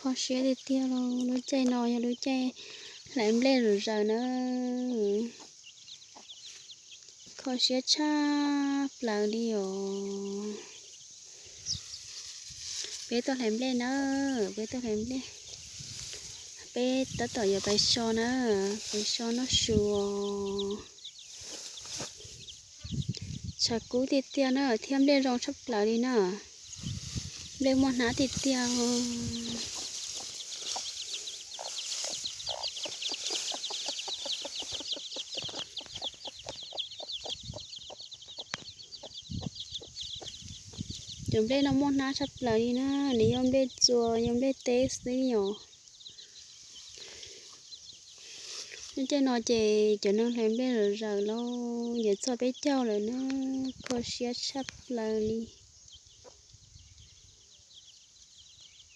Kho siab tiag tiag los lub caij no yog lub caij hlais nplej zom zaws na. Kho siab tshaj plaws li os. Peb tuaj hlais nplej na, peb tuaj hlais nplej. Peb tab tom yuav pais so na, pais so noj su. Tshav kub tiag tiag na thiab nplej zoo tshaj plaws li na. Nplej muaj hnab tiag tiag. Cov nplej no muaj hnab tshaj plaws li na, nws yog nplej txua yog nplej teb xwb os. Lub caij no ces cov neeg hlais nplej zom zaws los yuav txog peb caug lawm na, kho siab tshaj plaws li.